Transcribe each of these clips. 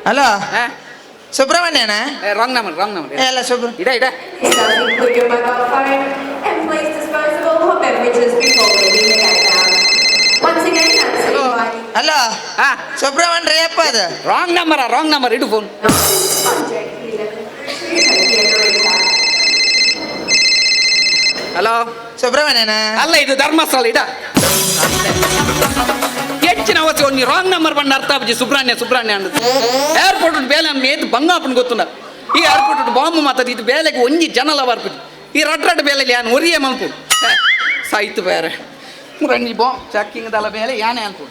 Hello ಸುಬ್ರಹ್ಮಣ್ಯನ? Wrong number, wrong number. ಎಲ್ಲ ಸುಬ್ರ ಇಡ ಇಡ. Include your mobile phone and please dispose of all hot beverages before leaving the campground. Once again, that's inviting hello ಹಾ. ಸುಬ್ರಹ್ಮಣ್ಯ ರೇಪ ಅದು. Wrong number, wrong number, ಇಡು phone. On J 11 through to Tokyo Narita. Hello ಸುಬ್ರಹ್ಮಣ್ಯನ? ಅಲ್ಲ, ಇದು ಧರ್ಮಸ್ಥಳ. ಇಡ. ಹೆಚ್ಚಿನ ಅವಶ್ಯ ಒಂದು wrong number ಬಂಡ ಅರ್ಥ ಆಪುಜಿ. ಸುಬ್ರಹ್ಮಣ್ಯ ಸುಬ್ರಹ್ಮಣ್ಯ ಅಂದ್ ಏರ್ಪೋರ್ಟ್ ಬೇಲೆ ಏತ್ ಬಂಗ ಆಪುಂಡು ಗೊತ್ತುಂಡ? ಈ ಏರ್ಪೋರ್ಟ್ ಬಾಂಬ್ ಮಾತದ ಇದು ಬೇಲೆಗೆ ಒಂಜಿ ಜನಲ ಬರ್ಪುಜಿ. ಈ ರಡ್ ರಡ್ ಬೇಲೆಲಿ ಯಾನ್ ಒರಿಯೇ ಮಲ್ಪು ಸಾಯ್ತು ಬೇರೆ ರಂಜಿ ಬಾಂಬ್ ಚೆಕ್ಕಿಂಗ್ ದಲ ಬೇಲೆ ಯಾನೇ ಅನ್ಪು.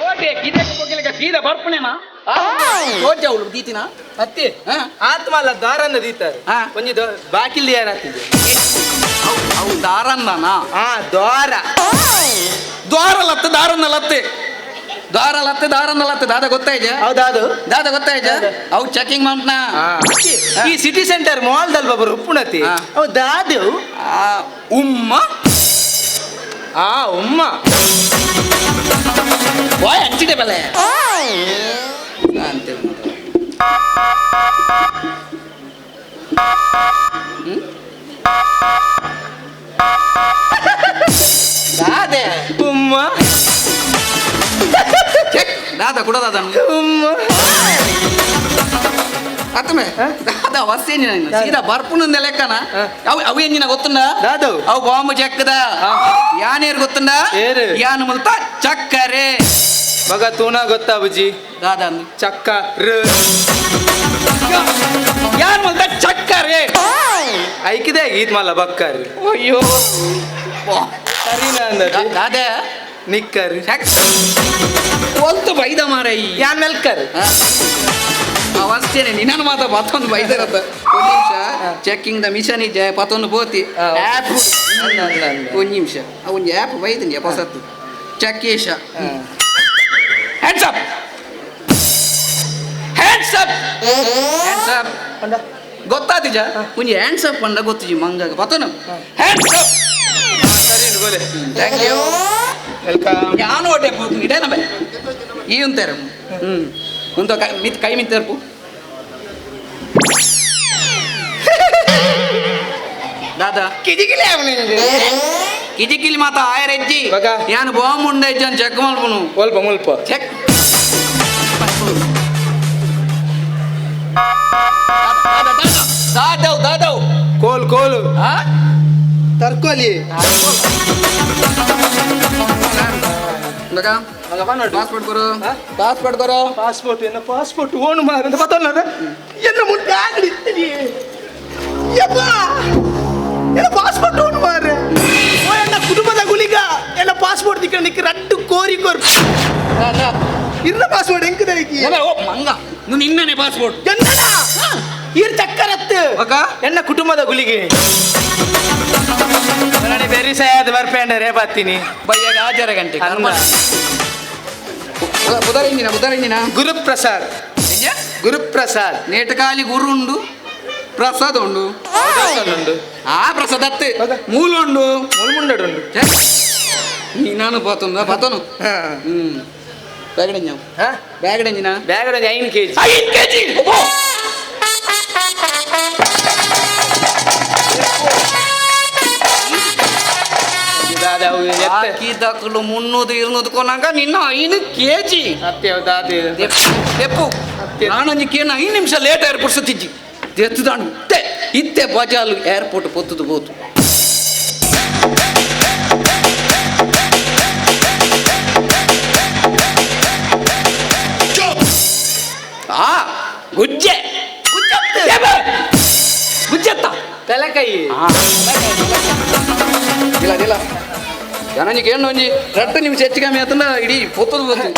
ಓಟೆ ಇದಕ್ಕೆ ಹೋಗ್ಲಿಕ್ಕೆ ಸೀದಾ ಬರ್ಪಣೆನಾ ತೋಜ ಅವಳು ದೀತಿನ. ಅತ್ತೆ. ಹಾ. ಆತ್ಮ ಅಲ್ಲ, ದಾರನ್ನ ದೀತಾರೆ. ಹಾ. ಒಂಜಿ ಬಾಕಿಲ್ ಏನಾಗ್ತಿದೆ? ಅವು ಅವು ದಾರನ್ನನಾ? ಹಾ, ದ್ವಾರ. ದ್ವಾರ ಲತ್ತೆ ದಾರನ್ನ ಲತ್ತೆ, ದ್ವಾರ ಲತ್ತೆ ದಾರನ್ನ ಲತ್ತೆ. ದಾದ ಗೊತ್ತಾಯ್ಜ? ಹೌದೌದು. ದಾದ ಗೊತ್ತಾಯ್ಜ? ಅವು ಚೆಕಿಂಗ್ ಮಾಡ್ನ. ಈ ಸಿಟಿ ಸೆಂಟರ್ ಮಾಲ್ ದಲ್ಪ ಬರು ಉಪ್ಪುಣತಿ. ಹಾ. ಅವು ದಾದು. ಆ ಉಮ್ಮ. ಆ ಉಮ್ಮ. ಬಾಯ್ ಹಂಚಿದೆ ಬಲೆ ಅಂತ. ದಾದೆ. ಉಮ್ಮ. ಚೆಕ್ ದಾದ ಕೂಡ ದಾದ. ಉಮ್ಮ. ಅತ್ತಮೆ ದಾದ ವಸ್ತೇನಿ ಸೀದಾ ಬರ್ಪುನ ಲೆಕ್ಕನ. ಅವು ಅವು ಎಂಜಿನ ಗೊತ್ತುಂಡ? ದಾದವು? ಅವು ಬಾಂಬು ಚೆಕ್ಕದ. ಯಾನೇರು ಗೊತ್ತುಂಡ? ಏರು? ಯಾನು ಮುಲ್ತ ಚಕ್ಕರೆ. ಮಗ ತೂನ ಗೊತ್ತಾ ಬುಜಿ? ದಾದ ಅಂದು. ಚಕ್ಕ ರ. ಯಾನ್ ಮುಲ್ತ ಚಕ್ಕರೆ. ಐಕಿದೆ ಈತ್ ಮಲ್ಲ ಬಕ್ಕರ್. ಅಯ್ಯೋ. ಸರಿನಾ ಅಂದದಿ? ದಾದೆ. ನಿಕ್ಕರ್. ಚೆಕ್ ಒಲ್ತು ಬೈದ ಮಾರೈ. ಯಾನ್ ಮೆಲ್ಕರ್. ಅವಸ್ಥೆನೆ ನಿನ್ನ ಮಾತ ಪತ್ತೊಂದು ಬೈದರತ್ತ. ಒಂದು ನಿಮಿಷ, ಚೆಕ್ಕಿಂಗ್ the mission ಇಜ್ಜೆ ಪತ್ತೊಂದು ಪೋತಿ. ಹಾ. ಆ್ಯಪ್. ಅಂದ ಅಂದ ಅಂದ. ಒಂದು ನಿಮಿಷ, ಒಂದು ಆ್ಯಪ್ ಬೈದಂಜೆ ಹೊಸತ್ತು ಚಕ್ಕೇಶ. Hands up, hands up, hands up. ಗೊತ್ತಾತಿಜ ಒಂಜಿ ಹ್ಯಾಂಡ್ಸ್ ಅಪ್ ಪಂಡ ಗೊತ್ತಿಜಿ ಮಂಗಾಗ ಪತ್ತನು ಹ್ಯಾಂಡ್ಸ್ ಅಪ್. ಸರಿ ಗೋಲೆ. Thank you. Welcome. ಯಾನು ಒಟ್ಟೆ ಪೋಪು ಇಡೇನ ಬೈ ಈ ಉಂತಾರ. ಉಂತ ಕೈ ಮಿತ್ ಕೈ ಮಿತ್ತರ್ಪು. ದಾದಾ ಕಿಜಿಗಿಲೆ ಅವನಿಗೆ. ಕಿಜಿಕಿಲಿ ಮಾತ ಆಯರೆಜ್ಜಿ. ಬಗ. ಯಾನು ಬಾಂಬ್ ಉಂಡ ಇಜ್ಜನ್ ಚೆಕ್ ಮಲ್ಪುನು. ಒಲ್ಪ ಮುಲ್ಪ. ಚೆಕ್ ದಾದವ್ ದಾದವ್. ಕೋಲ್ ಕೋಲು. ಆ. ತರ್ಕೋಲಿ. ಮಗ. ಮಗ ಬನ್ನೋಡು. ಪಾಸ್ಪೋರ್ಟ್ ಕೊರು. ಹಾ? ಪಾಸ್ಪೋರ್ಟ್ ಕೊರು. ಪಾಸ್ಪೋರ್ಟ್, ಎನ್ನ ಪಾಸ್ಪೋರ್ಟ್ ಓಣು ಮಾರ ಅಂತ ಪತ್ತೊಲ್ಲ. ಎನ್ನ ಮುಂದೆ ಬ್ಯಾಗ್ ಇತ್ತಡಿ ಯಪ್ಪ. ಎನ್ನ ಪಾಸ್ಪೋರ್ಟ್ ಓಣು ಮಾರ. ಓ ಎನ್ನ ಕುಟುಂಬದ ಗುಳಿಗ, ಎನ್ನ ಪಾಸ್ಪೋರ್ಟ್ ದಿಕ್ಕ ನಿಕ್ಕ ರಟ್ಟು ಕೋರಿ ಕೋರ್. ಇರ್ನ ಪಾಸ್ಪೋರ್ಟ್ ಎಂಕ್ ದೈಕಿ? ಓ ಮಂಗ, నువ్వు ನಿನ್ನನೆ ಪಾಸ್ಪೋರ್ಟ್. ಎನ್ನಡ ಇರ್ ಚಕ್ಕರತ್ತು. ఒక ಎನ್ನ ಕುಟುಂಬದ ಗುಳಿಗೆ ನನಗೆ ಬೆರಿ ಸಾಯದ ಬರ್ಪೇಂಡ ರೇ ಬತ್ತೀನಿ. ಬಯ್ಯಾಗ ಆಜಾರ ಗಂಟೆ. ಅನ್ನ. ಬುಧರಿಂಜಿನ ಬುಧರಿಂಜಿನ. ಗುರುಪ್ರಸಾದ್. ಗುರುಪ್ರಸಾದ್. ನೇಟಕಾಲಿ ಗುರು ಉಂಡು, ಪ್ರಸಾದ ಉಂಡು. ಉಂಡು. ಆ ಪ್ರಸಾದ ಅತ್ತೆ. ಹೌದಾ? ಮೂಲ ಉಂಡು. ಮುಳ್ಮುಂಡಡು ಉಂಡು. ನೀನಾನು ಪತನು ಪತನು. ಹ್ಮ್ ಬ್ಯಾಗಡೆ ಹಾ. ಬ್ಯಾಗಡೆ ಎಂಜಿನ? ಬ್ಯಾಗ್ ಒಂದು 5 ಕೆಜಿ. 5 ಕೆಜಿ. ಹಾಕಿದಕ್ಕಲು 300 200 ಕೊನಾಗ ನಿನ್ನ 5 ಕೆಜಿ. ಅತ್ತೆ ದಾದೆ. ತೆಪ್ಪು ನಾನೊಂಜಿ ಕೇನ 5 ನಿಮಿಷ ಲೇಟ್ ಏರ್ಪೋರ್ಟ್ ಸುತ್ತಿಜ್ಜಿ ಎತ್ತುದಾಂಡು ಇತ್ತೆ ಇತ್ತೆ ಬಜಾಲು ಏರ್ಪೋರ್ಟ್ ಪೊತ್ತುದು ಪೋತು. ಆ ಗುಜ್ಜೆ ಗುಜ್ಜೆತ್ತ. ತಲೆಕೈ. ಇಲ್ಲ ಇಲ್ಲ, ಜನಂಜಿ ಕೇಂದ್ರ ಒಂಜಿ 2 ನಿಮಿಷ ಹೆಚ್ಚು ಕಮ್ಮಿ ಆತಂಡ ಇಡೀ ಪೊತ್ತುದು ಪೊತ್ತು.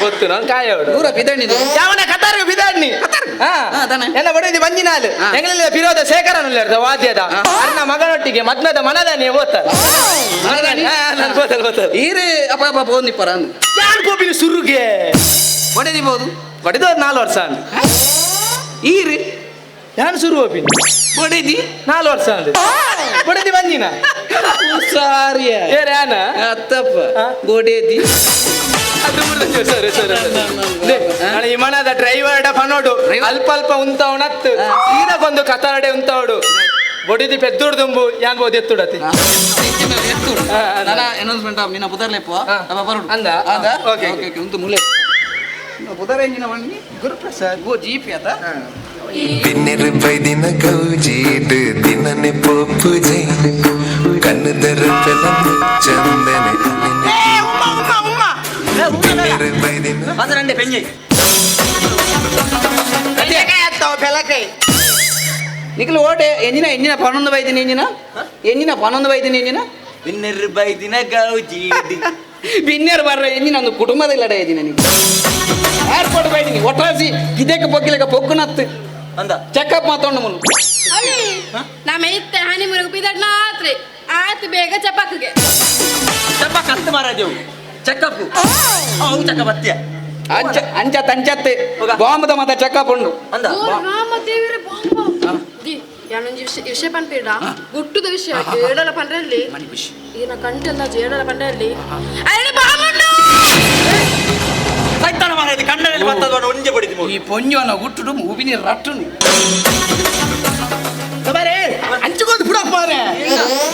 ಗೊತ್ತು, ನಾನು ಕಾಯೋಡು. ದೂರ ಬಿದಣಿದು. ಯಾವನ ಕತಾರ್ ಬಿದಾಡ್ನಿ. ಎನ್ನ ಬಡದಿ ಬಂದಿನಾಲು ಎಂಗಲಿಲ್ಲ ಪಿರೋದ ಶೇಖರನ ವಾದ್ಯದ ಅಣ್ಣ ಮಗನೊಟ್ಟಿಗೆ ಮದ್ಮದ ಮನದಾನಿ ಓದ್ತ ಈರು ಅಪ್ಪ ಅಪ್ಪ ಪೋಂದಿಪ್ಪರ ಯಾರು ಗೋಪಿನ ಸುರುಗೆ ಬಡದಿ ಬೋದು ಬಡಿದ 4 ವರ್ಷ ಈರು ಯಾನು ಸುರು ಹೋಪಿನಿ ಬಡದಿ 4 ವರ್ಷ ಬಡದಿ ಬಂದಿನ ಸಾರಿಯ ಏರ್ ಯಾನ ಅತ್ತಪ್ಪ ಗೋಡೇದಿ ಸರಿ ಸರಿ ವಿಮಾನದ ಡ್ರೈವರ್ ಫನೋಡು ಅಲ್ಪ ಅಲ್ಪ ಉಂತವನತ್ತು ಸೀದಾ ಕತಾರಡೆ ಉಂತವಡು ಬೊಡಿದಿ ಪೆದ್ದುಡು ದುಂಬು ಯಾನ್ ಬೋದು ಎತ್ತುಡತಿ ನನ್ನ ಅನೌನ್ಸ್ಮೆಂಟ್ ನಿನ್ನ ಪುದರ್ಲೆಪ್ಪ ಅಪ್ಪ ಬರೋಡು ಅಂದ ಅಂದ ಓಕೆ ಓಕೆ ಓಕೆ ಉಂತು ಮುಲೆ ಪುದರ್ ಎಂಜಿನ ಬಣ್ಣಿ ಗುರುಪ್ರಸಾದ್ ಗೋ ಜೀಪಿ ಆತ ಬಿನ್ನೆರು ಬೈದಿನ ಗೌಜೀಡು ದಿನನೆ ಪೋಪು ಜೈ ಕಣ್ಣದರ ಪೆಲ ಚಂದನೆ ಬಿನ್ನೆರು ಬೈದಿನ ಅದರಂಡೆ ಪೆಂಜೆ ನಿಖಿಲ್ ಓಟೆ ಎಂಜಿನ ಎಂಜಿನ 11 ಬೈದಿನ ಎಂಜಿನ ಎಂಜಿನ 11 ಬೈದಿನ ಎಂಜಿನ ಬಿನ್ನೆರು ಬೈದಿನ ಗೌಜೀಡು ಬಿನ್ನೆರು ಬರ್ರ ಎಂಜಿನ ಒಂದು ಕುಟುಂಬದ ಇಲ್ಲಡ ಎಂಜಿನ ನೀ ಏರ್ಪೋರ್ಟ್ ಬೈದಿನಿ ಒಟ್ರಾಸಿ ಇದಕ್ಕೆ ಪೊಕ್ಕಿಲಕ ಪೊಕ್ಕುನತ್ತು ಅಂದ ಚೆಕಪ್ ಮಾತೊಂಡು ಮುನ್ನು ನಮ್ಮ ಇತ್ತೆ ಹನಿ ಮುರುಗು ಪಿದಡ್ನ ಆತ್ರಿ ಆತು ಬೇಗ ಚಪಾಕಿಗೆ ಚಪಾಕ್ ಅಂತ ಮಾರಾಜವು ಚೆಕಪ್ ಅವು ಚೆಕಪ್ ಅತ್ಯ ಅಂಚ ಅಂಚ ತಂಚತ್ತೆ ಬಾಂಬದ ಮಾತ ಚೆಕಪ್ ಉಂಡು ಅಂದ ರಾಮ ದೇವರೇ ಬಾಂಬ the ಯಾನೊಂಜಿ ವಿಷಯ ವಿಷಯ ಪನ್ಪಿಡ ಗುಟ್ಟುದ ವಿಷಯ ಏಡಲ ಪಂಡ್ರಲ್ಲಿ ಈನ ಕಂಟೆಲ್ಲ ಏಡಲ ಪಂಡ್ರಲ್ಲಿ ಅರೆ ಬಾಂಬುಂಡು ಸೈತಾನ ಮಾರಾಜ ಕಣ್ಣಲ್ಲಿ ಬರ್ತದ ಒಂಜೆ ಬಡಿದಿ ಈ ಪೊಂಜೋನ ಗುಟ್ಟುಡು ಉಬಿನಿ ರಟ್ಟುನು ಅಂಚುಕೊಂಡು ಬಿಡಪ್ಪ ಮಾರ್ರೆ.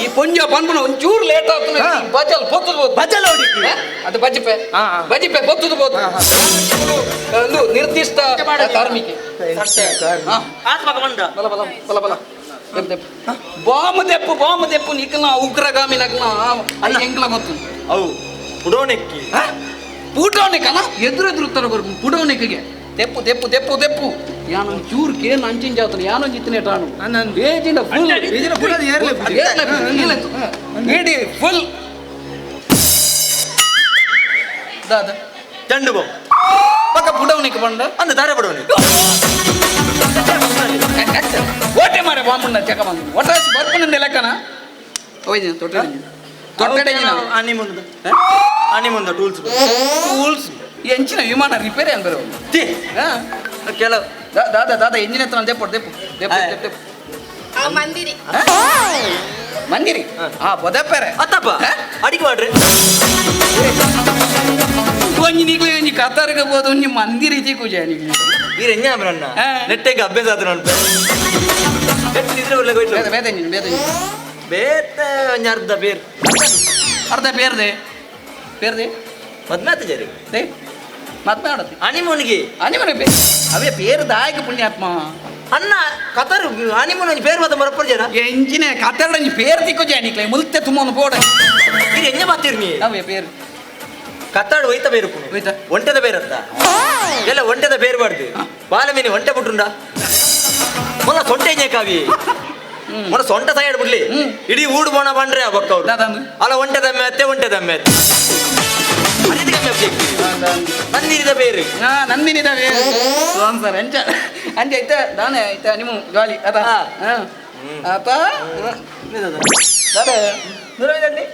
ಈ ಪೊಂಜೋ ಪನ್ಪುನ ಒಂಚೂರು ಲೇಟ್ ಆಗ್ತದೆ ಬಜಲ್ ಪೊತ್ತದು ಬೋದು ಬಜಲ್ ಹೊಡಿತಿ. ಅದು ಬಜಿಪೆ ಬಜಿಪೆ ಪೊತ್ತದು ಬೋದು ಒಂದು ನಿರ್ದಿಷ್ಟ ಧಾರ್ಮಿಕ ಆತ್ಮಕ ಬಂದ ಬಲ ಬಲ ಬಲ ಬಲ ದೆಪ್ಪು ದೆಪ್ಪು ಬಾಂಬ್ ದೆಪ್ಪು ಬಾಂಬ್ ದೆಪ್ಪು ನಿಕ್ಕಲ ಉಗ್ರಗಾಮಿ ನಕ್ಲ ಅಣ್ಣ ಎಂಕ್ಲ ಗೊತ್ತು ಅವು ಪುಡೋನೆಕ್ಕಿ ಪೂಟೋನಿಕನ ಎದುರು ಎದುರು ತರ ಪುಡೋನಿಕ್ಕಿಗೆ ತೆಪ್ಪು ತೆಪ್ಪು ತೆಪ್ಪು ತೆಪ್ಪು ಯಾನೊಂದು ಚೂರು ಕೇನ್ ಅಂಚಿನ ಜಾತನ ಯಾನೊಂದು ಇತ್ತನೇ ಟಾಣು ಏಜಿನ ಫುಲ್ ಏಜಿನ full ಅದು ಏರ್ಲೆ full. ಇಡೀ ಫುಲ್ ದಾದ ಚಂಡು ಬಾಂಬ್ ಪಕ್ಕ ಪುಡವನಿಕ್ ಬಂಡ ಅಂದ ದಾರೆ ಪಡೋನೆ ಓಟೆ ಮಾರೆ ಬಾಂಬುಂಡ ಚೆಕ ಬಂದು ಒಟ್ಟಾಸಿ ಬರ್ಪುನಂದೆ ಲೆಕ್ಕನ ಓಯ್ಜಿನ ತೊಟ್ಟೆ ತೊಟ್ಟಡೆ ಹನಿಮೂನ್ ಹನಿಮೂನ್ ಟೂಲ್ಸ್ ಟೂಲ್ಸ್ ಎಂಚಿನ ವಿಮಾನ ರಿಪೇರಿ ಅನ್ಬರೋ ತಿ ಕೆಲವು ದಾದ ದಾದ ಎಂಜಿನ ಹತ್ರ ದೆಪ್ಪು ದೆಪ್ಪು ದೆಪ್ಪು ದೆಪ್ಪು ಆ ಮಂದಿರಿ ಮಂದಿರಿ ಆ ಬದಪ್ಪರೆ ಅತ್ತಪ್ಪ ಅಡಿಗೆ ಮಾಡ್ರಿ ಒಂಜಿ ನೀಗ್ಲಿ ಒಂಜಿ ಕತಾರ್ಗೆ ಬೋದು ಒಂಜಿ ಮಂದಿರಿ ಚಿಕ್ಕುಜ ನೀಗ್ಲಿ ಈ ಎಂಜ ನನ್ನ ನೆಟ್ಟೆಗೆ ಅಭ್ಯಾಸ ಆದ ನಾನು ನೆಟ್ ನಿದ್ರೆ ಒಳ್ಳೆ ಹೋಯ್ತು ಬೇದ ಬೇದ ನೀನು ಬೇದ ನೀನು ಬೇತ ಒಂಜಿ ಅರ್ಧ ಬೇರ್ ಅರ್ಧ ಬೇರ್ದೆ ಬೇರ್ದೆ ಮದ್ಮೆ ಆತ ಜರಿ they ಮದ್ಮೆ ಆಡತ್ತೆ ಹನಿಮೂನ್ಗೆ ಅನಿಮನೆ ಬೇ ಅವೇ ಬೇರೆ ದಾಯಕ ಪುಣ್ಯಾತ್ಮ ಅನ್ನ ಕತರ್ ಹನಿಮೂನ್ ಒಂಜಿ ಬೇರ್ ಮಾತ ಮರಪ್ಪರ್ ಜನ ಎಂಜಿನ ಕತಾರ್ಡ ಒಂಜಿ ಪೇರ್ ತಿಕ್ಕು ಜಾನಿಕ್ಲೆ ಮುಲ್ತೆ ತುಂಬ ಬೋಡ ಇದು ಎಂಜ ಮಾತಿರ್ನಿ ಅವೇ ಪೇರ್ ಕತ್ತಾಡು ಒಯ್ತ ಬೇರು ಒಯ್ತ. ಒಂಟೆದ ಬೇರತ್ತ ಎಲ್ಲ ಒಂಟೆದ ಬೇರು ಬಾರ್ದು ಬಾಲ ಮೀನಿ ಒಂಟೆ ಬಿಟ್ರುಂಡ ಮೊಲ್ಲ ಸೊಂಟೆ ಎಂಜೆ ಕಾವಿ ಮೊಲ ಸೊಂಟ ಸಾಯಡ್ ಬಿಡ್ಲಿ ಇಡೀ ಊಡು ಬೋಣ ಬಂಡ್ರೆ ಬಕ್ಕ ಅವ್ರು ದಾದಾಂದು. ಅಲ್ಲ ಒಂಟೆದ ಅತ್ತೆ ಒಂಟೆದ ಅತ್ತೆ ನಂದಿನಿದ ಬೇರು ಹಾ ನಂದಿನಿದ ಬೇರು ಸರ್ ಅಂಚ ಅಂಚ ಐತ ದಾನೆ ಐತ ನಿಮ್ಮ ಜಾಲಿ ಅತ ಹಾ ಅತ ದಾದ ದೂರ ಇದ್ದಲ್ಲಿ?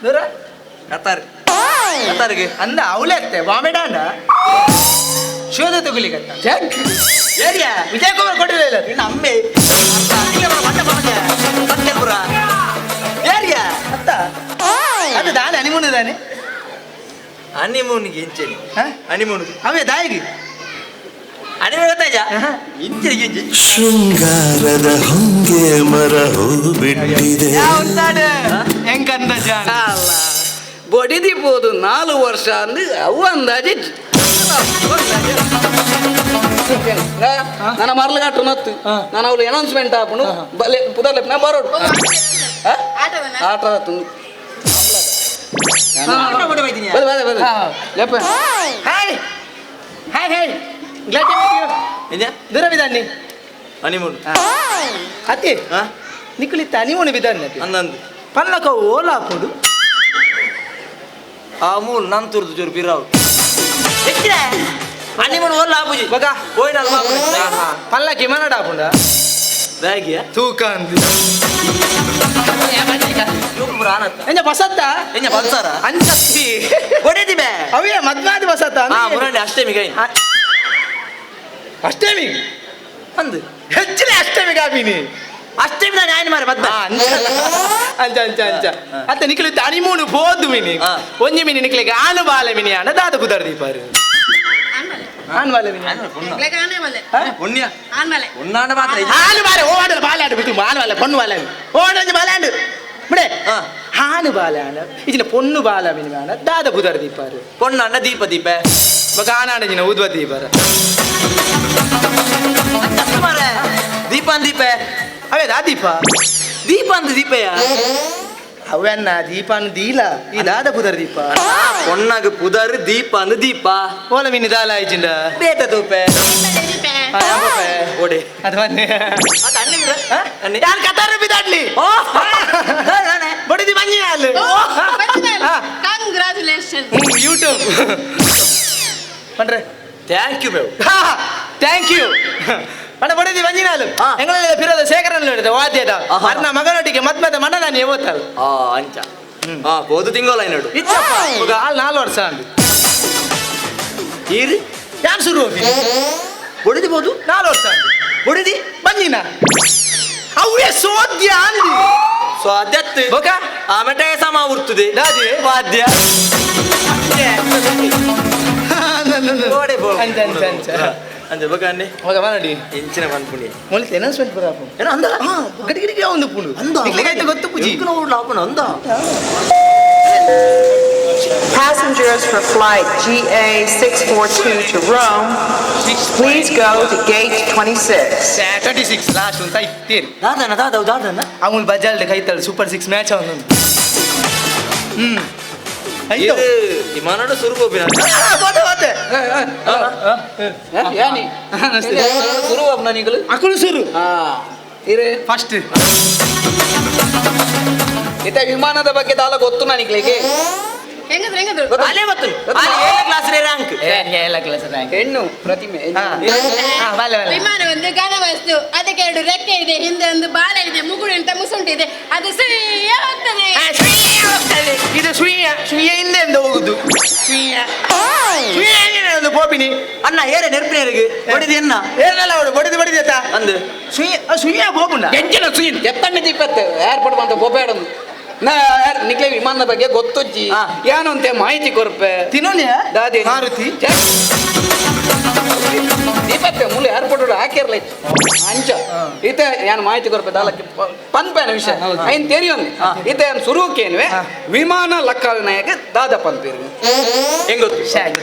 ದೂರ ಕತಾರ್ ಕತಾರ್ಗೆ ಅಂದ ಅವಳೆ ಅತ್ತೆ ಬಾಂಬೆ ಡಾಂಡ ಶೋಧ ತಗುಲಿಗತ್ತ ಚೆಕ್ ಏರಿಯಾ ವಿಜಯ್ ಕುಮಾರ್ ಕೊಟ್ಟಿಲ್ಲ ಇನ್ನು ಅಮ್ಮೆ ಸತ್ಯಪುರ ಏರಿಯಾ ಅತ್ತ ಅದು ದಾನೆ ಹನಿಮೂನ್ ದಾನೆ ಹನಿಮೂನ್ಗೆ ಇಂಚೆನಿ ಹನಿಮೂನ್ ಅವೇ ದಾಯಿಗೆ ಹನಿಮೂನ್ ಗೊತ್ತಾಯ್ತಾ ಇಂಚೆನಿಗೆ ಇಂಚೆ ಶೃಂಗಾರದ ಹೊಂಗೆ ಮರ ಹೂ ಬಿಟ್ಟಿದೆ ಹೆಂಗಂದ ಜಾನ ಅಲ್ಲ ಬಡಿದಿ ಬೋದು 4 ವರ್ಷ ಅಂದು ಅವು ಅಂದಾಜಿ ನನ್ನ ಮರ್ಲಗಾಟು ನತ್ತು ನಾನು ಅವಳು ಅನೌನ್ಸ್ಮೆಂಟ್ ಹಾಪುನು ಬಲೆ ಪುದರ್ಲೆಪ್ ನಾ ಬರೋಡು ಆಟದನ ಆಟ ತುಂಡು ಬದ ಬದ ಬದ ಲೆಪ್ಪ hi hi hi glad to meet you ಎಂಜ ದೂರ ಬಿದ್ದಾನೆ ಹನಿಮೂನ್ ಅತಿ ನಿಕ್ಕುಲಿತ್ತ ಹನಿಮೂನ್ ಬಿದ್ದಾನೆ ಅಂದಂದು ಪಲ್ಲಕ ಓಲಾ ಪುಡು ಆ ಮೂಲ್ ನನ್ ತುರ್ದು ಚೂರು ಬಿರಾವು ಹನಿಮೂನ್ ಓಲ್ಲ ಆಪುಜಿ ಬಗ ಪೋಯಿನ ಅಲ್ಪ ಪಲ್ಲಕ್ಕಿ ಮನಡ ಆಪುಂಡ ಬ್ಯಾಗಿಯ ತೂಕ ಅಂದು ಆನತ್ತ ಎಂಜ ಬಸತ್ತ ಎಂಜ ಬಲ್ಸಾರ ಅಂಚತ್ತಿ ಕೊಡೇದಿ ಬೇ ಅವೇ ಮದ್ಮಾದಿ ಬಸತ್ತ ಹಾ ಮುರಂಡಿ ಅಷ್ಟೇ ಮಿಗೈ ಅಷ್ಟೇಮಿ ಅಂದು ಹೆಚ್ಚಿನ ಅಷ್ಟೇಮಿ ಕಾಪಿನಿ ಅಷ್ಟೇ ನಾನು ಆಯ್ನ ಮಾರೆ ಮದ್ಮೆ ಅಂಚ ಅಂಚ ಅಂಚ ಅಂಚ ಅತ್ತ ನಿಕ್ಲು ಹನಿಮೂನು ಪೋದು ಮಿನಿ ಒಂಜಿ ಮಿನಿ ನಿಕ್ಲಿಗೆ ಆನು ಬಾಲೆ ಮಿನಿ ಅಣ್ಣ ದಾದ ಕುದರ್ ದೀಪಾರು ಆನು ಬಾಲೆ ಮಿನಿ ಪುಣ್ಯ ಆನ್ಮಲೆ ಉಣ್ಣಾಂಡ ಮಾತ್ರ ಆನು ಬಾಲೆ ಓ ಆಡಲ್ಲ ಬಾಲೆ ಆಡು ಬಿಟ್ಟು ಆನು ಬಾಲೆ ಪೊಣ್ಣು ಬಾಲೆ ಓ ಆಡು ಬಾಲೆ ಆಡು ಬಿಡೆ ಆನು ಬಾಲೆ ಆಣ ಇಜಿನ ಪೊಣ್ಣು ಬಾಲ ಮಿನಿ ಅಣ್ಣ ದಾದ ಕುದರ್ ದೀಪಾರು ಪೊಣ್ಣಾಂಡ ದೀಪ ದೀಪ ಬಗ ಆನಾಡ ಜಿನ ಊದ್ವ ದೀಪಾರ ಮಾರೆ ದೀಪ ದೀಪ ಅವೇ ದಾ ದೀಪ ದೀಪ ಅಂದ ದೀಪಯ್ಯ ಅವನ್ನ ದೀಪಾನು ದೀಲ ಈ ದಾದ ಪುದರ್ ದೀಪ ಪೊಣ್ಣಗ ಪುದರ್ ದೀಪ ಅಂದ ದೀಪ ಓಲ ಮಿನಿ ದಾಲ ಆಯ್ಚಿಂಡ ಬೇಟ ತೂಪೆ ಓಡೆ ಅದು ಬನ್ನಿ ಯಾರು ಕತಾರ ಬಿದ್ದಾಡ್ಲಿ ಬಡಿದಿ ಬನ್ನಿ ಅಲ್ಲಿ ಕಂಗ್ರಾಚುಲೇಷನ್ ಯೂಟ್ಯೂಬ್ ಪಂಡ್ರೆ thank you ಬೇವು thank you ಪಂಡ ಬಡಿದಿ ಬಂಜಿನಾಲು ಎಂಗಳೆಲ್ಲ ಫಿರೋದ ಶೇಖರನ್ ಹಿಡಿದ ವಾದ್ಯದ ಅರ್ನ ಮಗನೊಟ್ಟಿಗೆ ಮದ್ಮದ ಮಣ್ಣದಾನಿ ಯಾವತ್ತಲ್ಲ ಆ ಅಂಚ ಆ ಹೋದು ತಿಂಗೋಲ ನೋಡು ಇತ್ತಪ್ಪ ಹಾಲು 4 ವರ್ಷ ಅಂದು ಈರಿ ಯಾರು ಶುರು ಬಡಿದಿ ಬೋದು 4 ವರ್ಷ ಅಂದು ಬಡಿದಿ ಬಂಜಿನ ಅವೇ ಸೋದ್ಯ ಅಂದಿ ಸ್ವಾದ್ಯತ್ ಬೊಕ ಆಮೇಲೆ ಸಮ ಉರ್ತದೆ ದಾದಿ ವಾದ್ಯ ಓಡೆ ಬೋ ಅಂಚ ಅಂಚ ಅಂಚ ಅಂಚ ಬೊಕ ಅನ್ನೆ ಮಗ ಮನಡಿ ಇಂಚಿನ ಪನ್ಪುಣಿ ಮೊಳತೆ ಅನೌನ್ಸ್ಮೆಂಟ್ ಪೂರ ಆಪುಂಡು ಏನೋ ಅಂದ ಹಾ ಗಡಿ ಗಡಿಗೆ ಒಂದು ಪುಂಡು ಅಂದ ನಿಕ್ಲೆಗ್ ಗೊತ್ತು ಪೂಜಿ ಆಪುಂಡು ಅಂದ Passengers for flight GA 642 to Rome, please go to gate 26. 26 last ಒಂದು ಐತೇರಿ ದಾದನ ದಾದವು ದಾದನ ಅವನು ಬಜಾಲ್ಡ್ ಕೈತಲ್ ಸೂಪರ್ 6 ಮ್ಯಾಚ್ ಅವನು ಇದು ವಿಮಾನಡ ಸುರುಗೋಪಿನ ಹೋತೆ ಯಾನಿ ಸುರುವಾಪ್ನ ನೀಗಳು ಅಕುಲು ಸುರು ಇರೇ ಫಸ್ಟ್ ಇತ ವಿಮಾನದ ಬಗ್ಗೆ ದಾಲ ಗೊತ್ತು ನನಗೆ ಹೆಂಗಂದ್ರೆ ಹೆಂಗಂದ್ರು ಅಲ್ಲೇ ಗೊತ್ತು ಅಲ್ಲಿ ಏಳನೇ ಕ್ಲಾಸ್ ರ್ಯಾಂಕ್ ಎಲ್ಲ ಕ್ಲಾಸ್ ರ್ಯಾಂಕ್ ಹೆಣ್ಣು ಪ್ರತಿಮೆ ವಿಮಾನ ಒಂದು ಘನ ವಸ್ತು, ಅದಕ್ಕೆ 2 ರೆಕ್ಕೆ ಇದೆ, ಹಿಂದೆ ಒಂದು ಬಾಲ ಇದೆ, ಮುಗುಳು ಅಂತ ಮುಸುಂಟಿದೆ, ಅದು ಸುಯ್ಯ ಹೋಗ್ತದೆ. ಇದು ಸುಯ್ಯ ಸುಯ್ಯ ಹಿಂದೆ ಎಂದ ಹೋಗುದು ಸುಯ್ಯ ಸುಯ್ಯ ಒಂದು ಪೋಪಿನಿ ಅಣ್ಣ ಏರೆ ನೆರ್ಪಿನೇರಿಗೆ ಬಡಿದಿ ಎನ್ನ ಏನೆಲ್ಲ ಅವಳು ಬಡಿದು ಬಡಿದಿ ಆತ ಅಂದು ಸುಯ್ಯ ಸುಯ್ಯ ಪೋಪುಂಡ ಎಂಜಿನ ಸುಯಿನ್ ಎತ್ತಣ್ಣ ದೀಪತ್ತೆ ಏರ್ಪೋರ್ಟ್ ಬಂತ ಗೋಬೇಡನು ನಾ ನಿಕ್ಲೆ ವಿಮಾನದ ಬಗ್ಗೆ ಗೊತ್ತುಜ್ಜಿ ಏನಂತೆ ಮಾಹಿತಿ ಕೊರ್ಪೆ ತಿನ್ನೋನಿಯ ದಾದಿ ಮಾರುತಿ ದೀಪತ್ತೆ ಮುಳ್ಳು ಏರ್ಪೋರ್ಟ್ ಹಾಕಿರ್ಲ ಅಂಚ ಈತ ಏನು ಮಾಹಿತಿ ಕೊರ್ಪೆ ದಾಲಕ್ಕೆ ಪನ್ಪೇನ ವಿಷಯ ಐನ್ ತೆರಿಯೊಂದು ಈತ ಏನು ಸುರುಕೇನ್ವೆ ವಿಮಾನ ಲಕ್ಕನಾಯಕ ದಾದ ಪನ್ಪೇರು ಹೆಂಗ್ ಗೊತ್ತು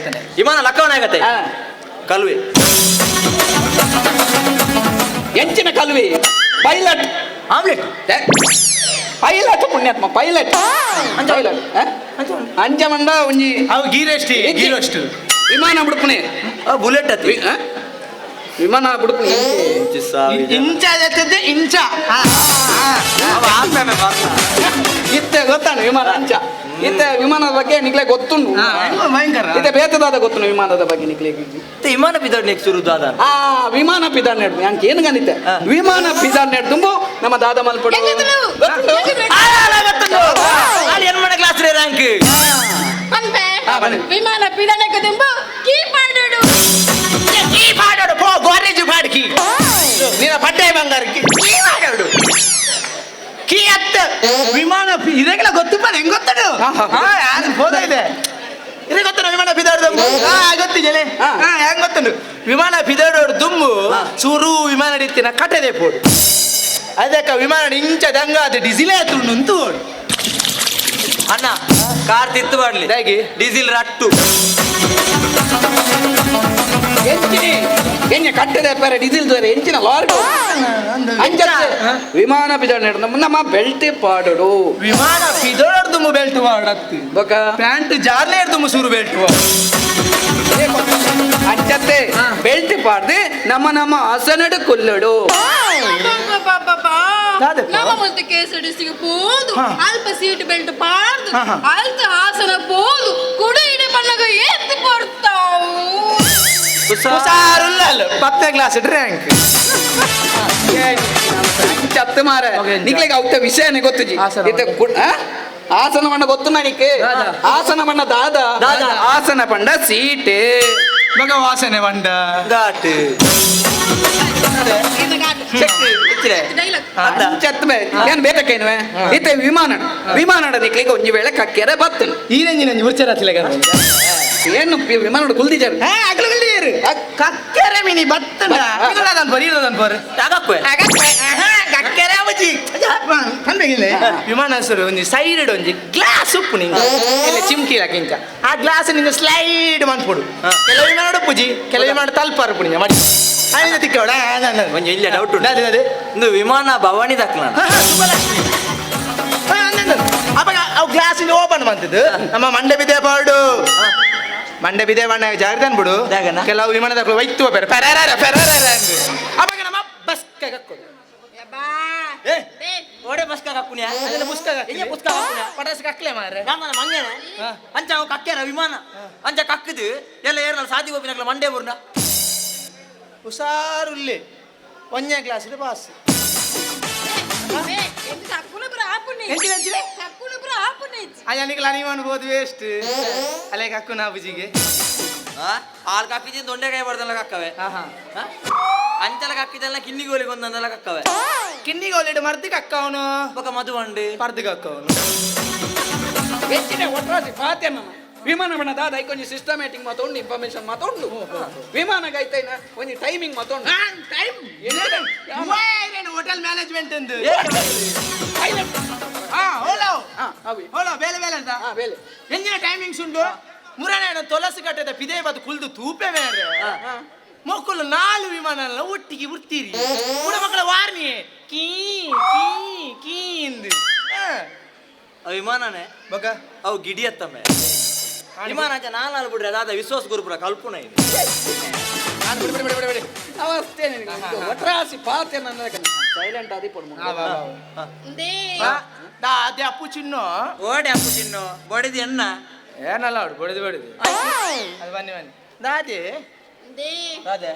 ವಿಮಾನ ಲಕ್ಕವನ ಆಗತ್ತೆ ಕಲ್ವೆ ಎಂಚಿನ ಕಲ್ವಿ ಪೈಲಟ್ ಆಮ್ಲೆಟ್ ಪೈಲಟ್ ಪುಣ್ಯಾತ್ಮ ಪೈಲಟ್ ಪೈಲಟ್ ಅಂಚ ಮಂಡ ಒಂಜಿ ಅವು ಗೀರಷ್ಟು ಗೀರಷ್ಟು ವಿಮಾನ ಬಿಡ್ಪುಣೆ ಬುಲೆಟ್ ಅತಿ ವಿಮಾನ ಬಿಡ್ಪುಣೆ ಇಂಚ ಇಂಚ ಇತ್ತೆ ಗೊತ್ತಾನ ವಿಮಾನ ಅಂಚ ಇತ್ತೆ ವಿಮಾನದ ಬಗ್ಗೆ ನಿಕ್ಲೆ ಗೊತ್ತುಂಡು ಭಯಂಕರ ಇತ್ತೆ ಬೇತದಾದ ಗೊತ್ತುಂಡು ವಿಮಾನದ ಬಗ್ಗೆ ನಿಕ್ಲೆ ವಿಮಾನ ಬಿದ್ದಾಡ್ ನೆಕ್ಸ್ಟ್ ಸುರು ದಾದ ಆ ವಿಮಾನ ಪಿದಾಡ್ ನೆಡ್ದು ಯಾಕೆ ಏನು ಗನಿತೆ ವಿಮಾನ ಪಿದಾಡ್ ನೆಡ್ದುಂಬು ನಮ್ಮ ದಾದ ಮಲ್ಪಡು ಎನ್ಮಣ ಕ್ಲಾಸ್ ರ್ಯಾಂಕ್ ವಿಮಾನ ಪಿದಾಡಕ್ಕೆ ದುಂಬು ಕೀ ಪಾಡೋಡು ಕೀ ಪಾಡೋಡು ಪೋ ಗೋರೇಜು ಪಾಡ್ಕಿ ನಿನ್ನ ಪಡ್ಡೆ ಬಂಗಾರ ಕೀ ಪಾಡೋಡು ಕೀ ಅತ್ತ ವಿಮಾನ ಇದಕ್ಕೆಲ್ಲ ಗೊತ್ತು ಪಾಡ ಹೆಂಗ್ ಗೊತ್ತಡು ಹೋದ ಇದೆ ಇದೇ ಗೊತ್ತು ವಿಮಾನ ಪಿದಾಡ್ದು ಗೊತ್ತಿದ್ದೇನೆ ಹೆಂಗ್ ಗೊತ್ತುಂಡು ವಿಮಾನ ಪಿದಾಡೋಡು ದುಂಬು ಚೂರು ವಿಮಾನ ಹಿಡಿತಿನ ಕಟ್ಟದೆ ಪೋಡು ಅದಕ್ಕ ವಿಮಾನ ಇಂಚ ದಂಗ ಅದು ಡೀಸಿಲೇ ಆತುಂಡು ಅಂತು ಓಡು ಅಣ್ಣ ಕಾರ್ ತಿತ್ತು ಬಾಡ್ಲಿ ಹೇಗೆ ಡೀಸೆಲ್ ರಟ್ಟು ಎಂಚಿನಿ ಎಣ್ಣೆ ಕಟ್ಟದೆ ಪೇರೆ ಡೀಸೆಲ್ ದ್ವಾರ ಎಂಚಿನ ಲಾರಿ ಅಂಚ ವಿಮಾನ ಪಿದಾಡ್ ನಮ್ಮ ಬೆಲ್ಟ್ ಪಾಡೋಡು ವಿಮಾನ ಪಿದಾಡ್ದು ಬೆಲ್ಟ್ ಮಾಡತ್ತಿ ಬೊಕ ಪ್ಯಾಂಟ್ ಜಾರ್ಲೆ ಹಿಡ್ದು ಸುರು ಬೆಲ್ಟ್ ಅಂಚತ್ತೆ ಬೆಲ್ಟ್ ಪಾಡ್ದು ನಮ್ಮ ನಮ್ಮ ಆಸನಡು ಕೊಲ್ಲಡು ನಮ್ಮ ಮುಂದೆ ಕೆಎಸ್ಆರ್ಟಿಸಿಗೆ ಪೋದು ಅಲ್ಪ ಸೀಟ್ ಬೆಲ್ಟ್ ಪಾಡ್ದು ಅಲ್ಪ ಆಸನ ಪೋದು ಕುಡ ಇಡೆ ಬಣ್ಣಗ ಎತ್ತಿ ಪಡ್ತಾವು. ಹುಷಾರುಲ್ಲಲ್ಲ 10ನೇ ಕ್ಲಾಸ್ ರ್ಯಾಂಕ್. ಚತ್ತು ಮಾರ ನಿಕ್ಲೆಗ್ ಅವತ್ತ ವಿಷಯನೇ ಗೊತ್ತುಜಿ. ಆಸನ ಬಣ್ಣ ಗೊತ್ತು ನನಗೆ. ಆಸನ ಬಣ್ಣ ದಾದ ಆಸನ ಪಂಡ ಸೀಟ್ ಮಗ ವಾಸನೆ ಬಂಡ ಘಾಟ್ ಏನ್ ಬೇಕೇನುವೆ ಇತ್ತೆ ವಿಮಾನ ವಿಮಾನ ನಿಕ್ಲಿಗೆ ಒಂಜಿ ವೇಳೆ ಕಕ್ಕೆರೆ ಬತ್ತನು ಈ ನಂಜಿ ಉರ್ಚರ ಏನು ವಿಮಾನ ಕುಲ್ದಿಜಾರು ಕಕ್ಕೆರೆ ಮಿನಿ ಬತ್ತನ ಬರೀ ಕಕ್ಕೆರೆ ಅವಜಿ ವಿಮಾನ ಹೆಸರು ಒಂಜಿ ಸೈಡ್ ಒಂಜಿ ಗ್ಲಾಸ್ ಉಪ್ಪು ನಿಂಗೆ ಎಲ್ಲ ಚಿಮ್ಕಿ ಹಾಕಿಂಚ ಆ ಗ್ಲಾಸ್ ನಿಂಗೆ ಸ್ಲೈಡ್ ಮನ್ಪುಡು. ಕೆಲವು ವಿಮಾನ ಉಪ್ಪುಜಿ, ಕೆಲವು ವಿಮಾನ ತಲ್ಪಾರು ಪುಣಿಂಜ ಮಾಡಿ ಅಲ್ಲಿಂದ ತಿಕ್ಕವಡ. ಒಂಜಿ ಇಲ್ಲ ಡೌಟ್ ಉಂಟು. ಅದೇ ಅದೇ ಇಂದು ವಿಮಾನ ಭವಾನಿ ದಕ್ಲ ಅವಾಗ ಅವು ಗ್ಲಾಸ್ ಓಪನ್ ಬಂತಿದ್ದು ನಮ್ಮ ಮಂಡೆ ಬಿದ್ದೆ ಪಾಡು ಮಂಡೆ ಬಿದ್ದೆ ಬಣ್ಣ ಜಾಗ್ರತೆ ಅನ್ಬಿಡು. ಕೆಲವು ವಿಮಾನದ ವೈತ್ತು ಪೆರ ಪೆರಾರ ಪೆರಾರ ಅವಾಗ ನಮ್ಮ ಬಸ್ ಕಕ್ಕೊಡು. ಓಡೆ ಬಸ್ ಕಕ್ಕುನ್ಯಾ ಅದನ್ನ ಪುಸ್ತಕ ಎಲ್ಲಿ ಪುಸ್ತಕ ಹಾಕುನ್ಯಾ? ಪಟಾಸ್ ಕಕ್ಲೆ ಮಾರ್ರೆ. ನಾನು ಮಂಗನೆ ಅಂಚ ಅವು ಕಕ್ಕೆರ ವಿಮಾನ ಅಂಚ ಕಕ್ಕದು ಎಲ್ಲ ಏರ್ನ ಸಾದಿ ಗೋಪಿನಕ್ಲ ಮಂಡೆ ಬುರ್ನ ಹುಷಾರುಲ್ಲಿ ಒಂದನೇ ಕ್ಲಾಸ್ ಪಾಸ್. ಅಯ್ಯನಿಗೆ ನೀವು ಅನ್ಬೋದು ವೇಸ್ಟ್ ಅಲ್ಲೇ ಕಕ್ಕು ನಾ ಬುಜಿಗೆ. ಹಾಲು ಕಕ್ಕಿದ್ದೀನಿ ದೊಂಡೆಕಾಯಿ ಬರ್ದಲ್ಲ ಕಕ್ಕವೆ, ಅಂಚಲ ಕಕ್ಕಿದೆಲ್ಲ ಕಿನ್ನಿಗೋಲಿಗೆ ಒಂದೊಂದೆಲ್ಲ ಕಕ್ಕವೆ. ಕಿನ್ನಿಗೋಲಿಡು ಮರ್ದಿ ಕಕ್ಕವನು ಬೊಕ ಮಧು ಬಂಡು ಪರ್ದು ಕಕ್ಕವನು. ಹೆಚ್ಚಿನ ಒಟ್ರಾಸಿ ಫಾತೆ ನಮ್ಮ ವಿಮಾನ ಬಣ್ಣ ದಾದ ಐಕೊಂಜಿ ಸಿಸ್ಟಮ್ಯಾಟಿಕ್ ಮಾತೊಂಡು ಇನ್ಫಾರ್ಮೇಶನ್ ಮಾತೊಂಡು ವಿಮಾನ ಐತೈನ ಒಂಜಿ ಟೈಮಿಂಗ್ ಮಾತೊಂಡು ಟೈಮ್ ಹೋಟೆಲ್ ಮ್ಯಾನೇಜ್ಮೆಂಟ್ ಎಂದು ಹೋಲೋ ಬೇಲೆ ಬೇಲೆ ಅಂತ ಬೇಲೆ ಎಂಜಿನ ಟೈಮಿಂಗ್ಸ್ ಉಂಟು. ಮುರಣ ತೊಲಸು ಕಟ್ಟದ ಪಿದೆ ಬದು ಕುಲ್ದು ತೂಪೆ ಬೇರೆ ಮೊಕ್ಕಲು 4 ವಿಮಾನ ಒಟ್ಟಿಗೆ ಉರ್ತೀರಿ ಕೂಡ ಮಕ್ಕಳ ವಾರ್ನಿ ಕೀ ಕೀ ಕೀ ಇಂದು ವಿಮಾನನೇ ಬಗ ಅವು ಗಿಡಿಯತ್ತಮ್ಮೆ ವಿಮಾನ ಅಂಚ ನಾಲ್ ಬಿಡ್ರಿ ಅದಾದ ವಿಶ್ವಾಸ ಗುರುಪುರ ಕಲ್ಪುನ ಇದೆ. ಅವಸ್ಥೆ ಒಟ್ರಾಸಿ ಪಾತೆ ನನ್ನ ಸೈಲೆಂಟ್ ಆದಿ ಪೊಡು. ಅದೇ ಅಪ್ಪು ಚಿನ್ನು ಓಡೆ ಅಪ್ಪು ಚಿನ್ನು ಬಡಿದಿ ಎಣ್ಣ ಏನಲ್ಲ ಅವಳು ಬಡಿದು ಬಡಿದು ಅದು ಬನ್ನಿ ಬನ್ನಿ ದಾದಿ ಅದೇ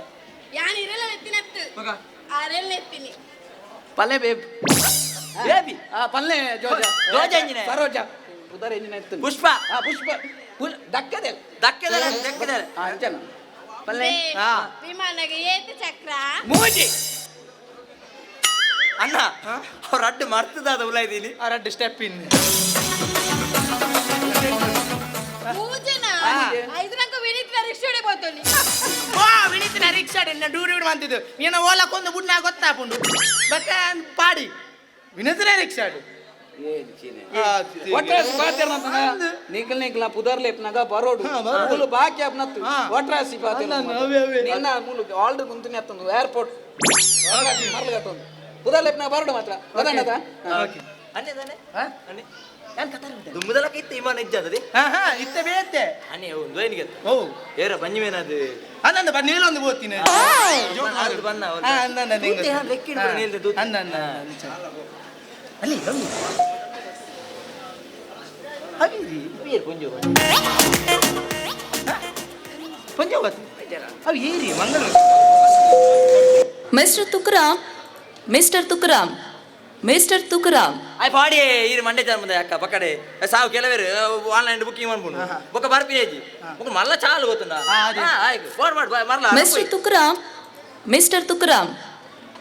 ಯಾನ್ ಇರಲ್ಲ ಎತ್ತಿನತ್ತು ಅರೆಲ್ಲ ಎತ್ತಿನಿ ಪಲ್ಲೆ ಬೇಬ್ ಬೇಬಿ ಆ ಪಲ್ಲೆ ಜೋಜ ಜೋಜ ಇಂಜಿನೆ. ಸರೋಜ ಉದರ ಇಂಜಿನ ಎತ್ತು ಪುಷ್ಪ ಆ ಪುಷ್ಪ ದಕ್ಕದೆ ದಕ್ಕದಲ್ಲ ದಕ್ಕದಲ್ಲ ಆ ಅಂಚನ ಪಲ್ಲೆ ವಿಮಾನಗೆ ಏತ್ ಚಕ್ರ ಮೂಜಿ ಅಣ್ಣ ಅವ್ರ ಅಡ್ಡು ಮರ್ತದಾದ ಉಲ ಇದೀನಿ ಆ ರಡ್ಡು ಸ್ಟೆಪ್ ಇನ್ ಮೂಜನ ಐದು ನಂಗೆ ವಿನೀತ್ ರಿಕ್ಷಾಡೆ పోతుంది. ಓ ವಿನೀತಿನ ರಿಕ್ಷಾಡೆ ಡೂರಿ ಡೂರಿ ಅಂತಿದ್ದು ನೀನು ಓಲಕ್ಕೊಂದು ಬುಡ್ನ ಗೊತ್ತಾಪುಂಡು ಬಕ್ಕ ಪಾಡಿ ವಿನೀತನ ರಿಕ್ಷಾಡು ಒಟ್ರಾಸಿ ಪಾತೆ ನಿಕಲ್ ನಿಕಲ ಪುದರ್ಲೇಪ್ನಾಗ ಬರೋಡು ಮೂಲು ಬಾಕಿ ಆಪ್ನತ್ತು ಒಟ್ರಾಸಿ ಪಾತೆ ನಿನ್ನ ಮೂಲು ಆಲ್ರೆಡಿ ಗುಂತಿನಿ ಅತ್ತೊಂದು ಏರ್ಪೋರ್ಟ್ ಮರ್ಲಗಟ್ಟೊಂದು ಪುದರ್ಲೇಪ್ನಾಗ ಬರೋಡು ಮಾತ್ರ ಗೊತ್ತಾಯ್ತಾ? ಅನ್ನೇದಾನೆ ಅನ್ನೆ ದುಮ್ಮದಲಕ ಇತ್ತೆ ವಿಮಾನ ಇಜ್ಜಾದದೆ ಇತ್ತೆ ಬೇತೆ ಅನ್ನೆ ಒಂದು ಏನಿಗೆ ಓ ಏರ ಬಂಜಿ ಮೇನದು ಅಂದಂದ ಬಾ ನೀಲೊಂದು ಬೋತೀನಿ ಬನ್ನ ಅಂದ ಅಲ್ಲಿ ಅಲ್ಲಿ ಪುಂಜು ಪಂಜಾಬ್ ಅವು ಏರಿ Mangaluru. Mister Tukaram, mister Tukaram, mister Tukaram. ಆಯ್ ಪಾಡಿ ಈರು ಮಂಡೆ ಚರ್ಮದ ಅಕ್ಕ ಪಕ್ಕಡೆ ಸಾವು ಕೆಲವರು ಆನ್ಲೈನ್ ಬುಕ್ಕಿಂಗ್ ಮಾಡ್ಬೋದು ಬೊಕ್ಕ ಬರ್ಪಿನೇಜಿ ಬೊಕ್ಕ ಮಲ್ಲ ಚಾಲು ಗೊತ್ತುಂಡ ಆಯ್ತು ಫೋನ್ ಮಾಡು ಮರಲ. Mister Tukaram, mister Tukaram,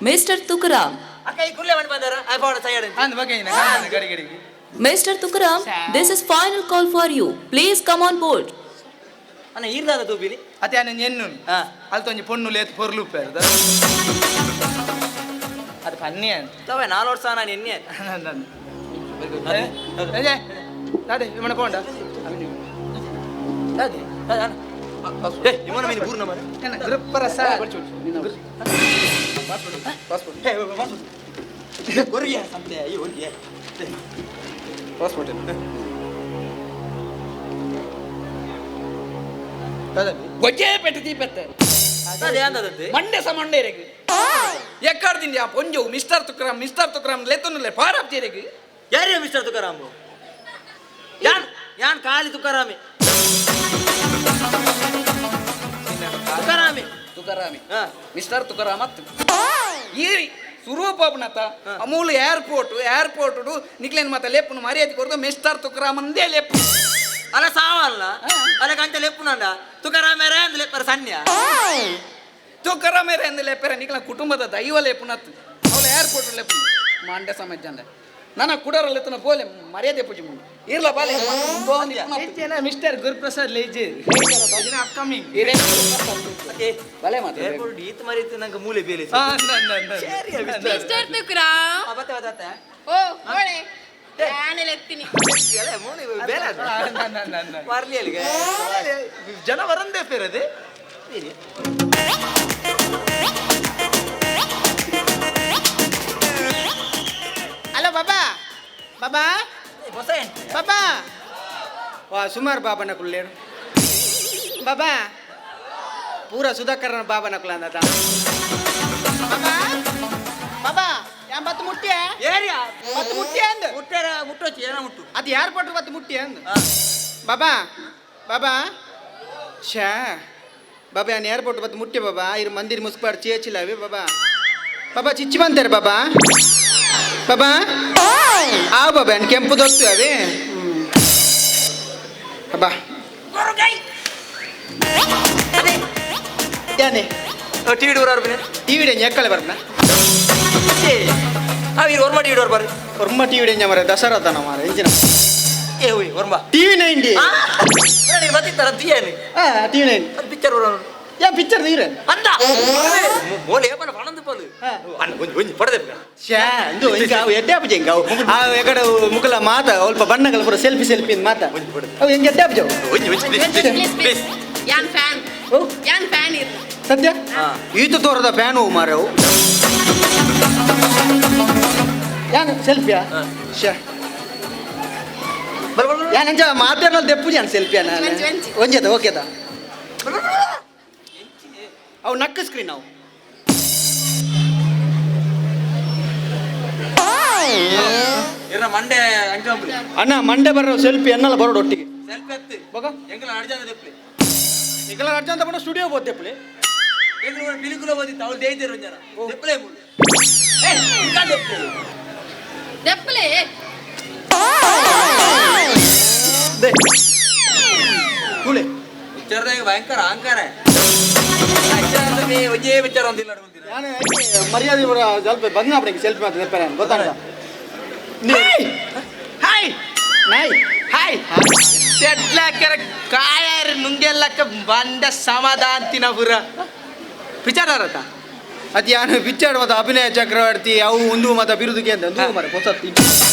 mister Tukaram. ಅಕ್ಕ ಈ ಕುರ್ಲೆ ಮಾಡಿ ಬಂದಾರ ಆಯ್ ಪಾಡ ಸೈಡ್ ಅಂದ ಬಗ್ಗೆ ಗಡಿ ಗಡಿ. Mister Tukaram, this is final call for you, please come on board. ಅಣ್ಣ ಈರ್ದಾದ ತೂಪಿಲಿ ಅತ್ತೆ ನಾನು ಎನ್ನು ಅಲ್ತೊಂಜಿ ಪೊಣ್ಣು ಲೇತ್ ಪೊರ್ಲು ಉಪ್ಪೇರ್ದ ಅದು ಪನ್ನಿ ಅಂತ ತವೆ ನಾಲ್ ವರ್ಷ ನಾನು ಎಣ್ಣೆ ಅದೇ ಅದೇ ಇವನ ಪೋಂಡ ಅದೇ ಇವನ ಮೀನು ಪೂರ್ಣ ಮರ ಗುರುಪ್ರಸಾದ್ ಹೊರಗೆ ಸಂತೆ ಈ ಹೊರಗೆ ಪಾಸ್ಪೋರ್ಟ್ ಗೊಜ್ಜೆ ಪೆಟ್ಟು ದೀಪತ್ತೆ ಅದೇ ಅಂದದಂತೆ ಮಂಡೆ ಸ ಮಂಡೆ ರೇಗ್ ಎಕ್ಕಡ್ದಿಂಡಿ ಆ ಪೊಂಜು ಮಿಸ್ಟರ್ ತುಕರಾಮ್ ಮಿಸ್ಟರ್ ತುಕರಾಮ್ ಲೆತ್ತೊಂದುಲ್ಲೆ ಪಾರಾಪ್ತಿ ರೇಗ್. ಯಾರೇ ಮಿಸ್ಟರ್ ತುಕಾರಾಮ್? ಯಾನ್ ಯಾನ್ ಖಾಲಿ ತುಕಾರಾಮಿ ತುಕಾರಾಮಿ. ತುಕಾರಾಮಿ ಮಿಸ್ಟರ್ ತುಕಾರಾಮ್ ಅತ್ತು ಈ ಸುರೂಪಬ್ನತ ಅಮೂಲ್ ಏರ್ಪೋರ್ಟ್ ಏರ್ಪೋರ್ಟ್ ನಿಕ್ಲೇನ್ ಮಾತ ಲೇಪುನು ಮರ್ಯಾದೆ ಕೊರ್ದು ಮಿಸ್ಟರ್ ತುಕಾರಾಮ್ ಅಂದೇ ಲೇಪು ಅಲ್ಲ ಸಾವಲ್ಲ ಅಲ್ಲ ಗಂಟೆ ಲೆಪ್ಪುನಂಡ ತುಕಾರಾಮೇರ ಅಂದ್ ಲೆಪ್ಪರ ಸನ್ಯ ತುಕಾರಾಮೇರ ಅಂದ ಲೇಪರ ನಿಕ್ಲ ಕುಟುಂಬದ ದೈವ ಲೇಪುನತ್ತು ಅವಳು ಏರ್ಪೋರ್ಟ್ ಲೇಪು ಮಾಂಡ್ಯ ಸಮಾಜ ನನ್ನ ಕುಡರಲ್ಲ ಪೋಲೆ ಮರ್ಯಾದೆ ಪೂಜೆ ಮುಂದೆ ಇರ್ಲ ಬಾಲೆ ಮಿಸ್ಟರ್ ಗುರುಪ್ರಸಾದ್ ಲೇಜಿ ಅಪ್ಕಮಿಂಗ್ ಬಲೆ ಮಾತ್ರ ಏರ್ಪೋರ್ಟ್ ಈತ ಮರೀತು ನಂಗೆ ಮೂಲೆ ಬೇಲೆ ಮಿಸ್ಟರ್ ತುಕರಾಮ್ ಬತ್ತೆ ಬತ್ತೆ ಓ ಓಳೆ ಯಾನೆಲ್ಲ ಎತ್ತೀನಿ ಬೇಲೆ ಬರ್ಲಿ ಅಲ್ಲಿಗೆ ಜನ ವರಂದೇ ಪೇರದೆ ಹಲೋ ಬಾಬಾ ಬಾಬಾ ಹೊಸ ಬಾಬಾ ವಾ ಸುಮಾರು ಬಾಬನ ಕುಲ್ಲೇನು ಬಾಬಾ ಪೂರ ಸುಧಾಕರನ ಬಾಬನ ಕುಲ ಅಂದ ಬಾಬಾ ಬಾಬಾ ಯಾನ್ ಬತ್ತು ಮುಟ್ಟಿಯ ಏರಿಯಾ ಬತ್ತು ಮುಟ್ಟಿಯ ಅಂದ ಮುಟ್ಟರ ಮುಟ್ಟೋಚಿ ಏನ ಮುಟ್ಟು ಅದು ಯಾರು ಪಟ್ರು ಬತ್ತು ಮುಟ್ಟಿಯ ಅಂದ ಬಾಬಾ ಬಾಬಾ ಶಾ ಬಾಬಾ ಯಾನ್ ಏರ್ಪೋರ್ಟ್ ಬತ್ತು ಮುಟ್ಟಿ ಬಾಬಾ ಇರು ಮಂದಿರ ಮುಸ್ಪಾಡ್ ಚೇಚಿಲ್ಲ ಅವೇ ಬಾಬಾ ಬಾಬಾ ಚಿಚ್ಚಿ ಬಂತಾರೆ ಬಾಬಾ ಬಾಬಾ ಆ ಬಾಬಾ ಯಾನ್ ಕೆಂಪು ದೊತ್ತು ಅವೇ ಬಾಬಾ ಯಾನೆ ಟಿವಿ ಡೋರ್ ಬರ್ಬಿನ ಟಿವಿ ಡೆ ಎಕ್ಕಳೆ ಬರ್ನ ಆ ಇರು ಒರ್ಮ ಟಿವಿ ಡೋರ್ ಬರ್ರಿ ಒರ್ಮ ಟಿವಿ ಡೆ ಮರ ದಸರಾತನ ಮಾರ ಇಂಜಿನ ಏ ಹೋಯ್ ಒರ್ಮ ಟಿವಿ ನೈನ್ ಡಿ ನೀನು ಬತ್ತಿತ್ತಾರ ದಿಯೇನು ಆ ಟಿವಿ ನೈನ್ ಅದು ಪಿಕ್ಚರ್ ಬರೋನು ಯಾ ಪಿಕ್ಚರ್ ನೀರ ಅಂದ ಮೋಲೆ ಏಪನ ಪಣಂದು ಪೋಲು ಅಣ್ಣ ಒಂಜಿ ಒಂಜಿ ಪಡದೆ ಶ್ಯಾ ಇಂದು ಇಂಕ ಅವು ಎಡ್ಡೆ ಆಪುಜೆ ಇಂಕ ಅವು ಆ ಎಕಡೆ ಮುಕಲ ಮಾತ ಅಲ್ಪ ಬಣ್ಣಗಳ ಪೂರ ಸೆಲ್ಫಿ ಸೆಲ್ಫಿ ಅಂತ ಮಾತ ಅವು ಹೆಂಗೆ ಎಡ್ಡೆ ಆಪುಜೆ ಅವು ಒಂಜಿ ಒಂಜಿ ಪ್ಲೀಸ್ ಪ್ಲೀಸ್ ಯಾನ್ ಫ್ಯಾನ್ ಓ ಯಾನ್ ಫ್ಯಾನ್ ಇರ್ ಸತ್ಯ ಈತ ತೋರದ ಫ್ಯಾನ್ ಹೂ ಮಾರವು ಯಾನ್ ಸೆಲ್ಫಿಯಾ ಶ್ಯಾ ಯಾನ್ ಅಂಚ ಮಾತಾಡೋದು ದೆಪ್ಪುಜಿ ಯಾನ್ ಸೆಲ್ಫಿ ಒಂಜಿ, ಒಂಜಿ. ಒಂಜದ ಓಕೆದ ಅವು ನಕ್ಕ ಸ್ಕ್ರೀನ್ ಅವು ಇರ್ನ ಮಂಡೆ ಅಂಚಂಬ್ರಿ ಅಣ್ಣ ಮಂಡೆ ಬರೋ ಸೆಲ್ಫಿ ಎನ್ನಲ್ಲ ಬರೋಡು ಒಟ್ಟಿಗೆ ಸೆಲ್ಫಿ ಹತ್ತು ಬಗ ಎಂಕಲ ಅಡ್ಜಾನ ದೆಪ್ಲಿ ನಿಕಲ ಅರ್ಜಂತ ಬಂಡ ಸ್ಟುಡಿಯೋ ಬೋದ್ದೆಪ್ಲಿ ಎಂಕಲ ಪಿಲಿಕುಲ ಓದಿತ್ತು ಅವಳು ದೇಯ್ತೇರು ಒಂಜನ ದೆಪ್ಲೆ ಮೂಲು ಏ ಇಂಕ ದೆಪ್ಲೆ ದೆಪ್ಪಲೆ they ಕೂಲೆ ಪಿಕ್ಚರ್ದಾಗ ಭಯಂಕರ ಅಹಂಕಾರ ಒಂಜೇ ವಿಚಾರ ಒಂದಿಲ್ಲ ಅಡ್ಕೊಂತೀರ ನಾನು ಮರ್ಯಾದೆ ಬರೋ ಸ್ವಲ್ಪ ಬಂದ ಅಪ್ಪನಿಗೆ ಸೆಲ್ಫಿ ಮಾತ್ರ ದೆಪ್ಪೆ ನಾನು ಗೊತ್ತಾಗ ಹಾಯ್ ನಾಯಿ ಹಾಯ್ ತೆಡ್ಲಾಕರ ಕಾಯರ್ ನುಂಗೆಲ್ಲಕ್ಕ ಬಂದ ಸಮಾಧಾಂತಿನ ಪುರ ವಿಚಾರ ಅರತ ಅದು ಯಾನು ಪಿಕ್ಚರ್ ಮತ್ತು ಅಭಿನಯ ಚಕ್ರವರ್ತಿ ಅವು ಒಂದು ಮತ ಬಿರುದುಗೆ ಅಂತ ಒಂದು ಮರ ಹೊಸತ್ತು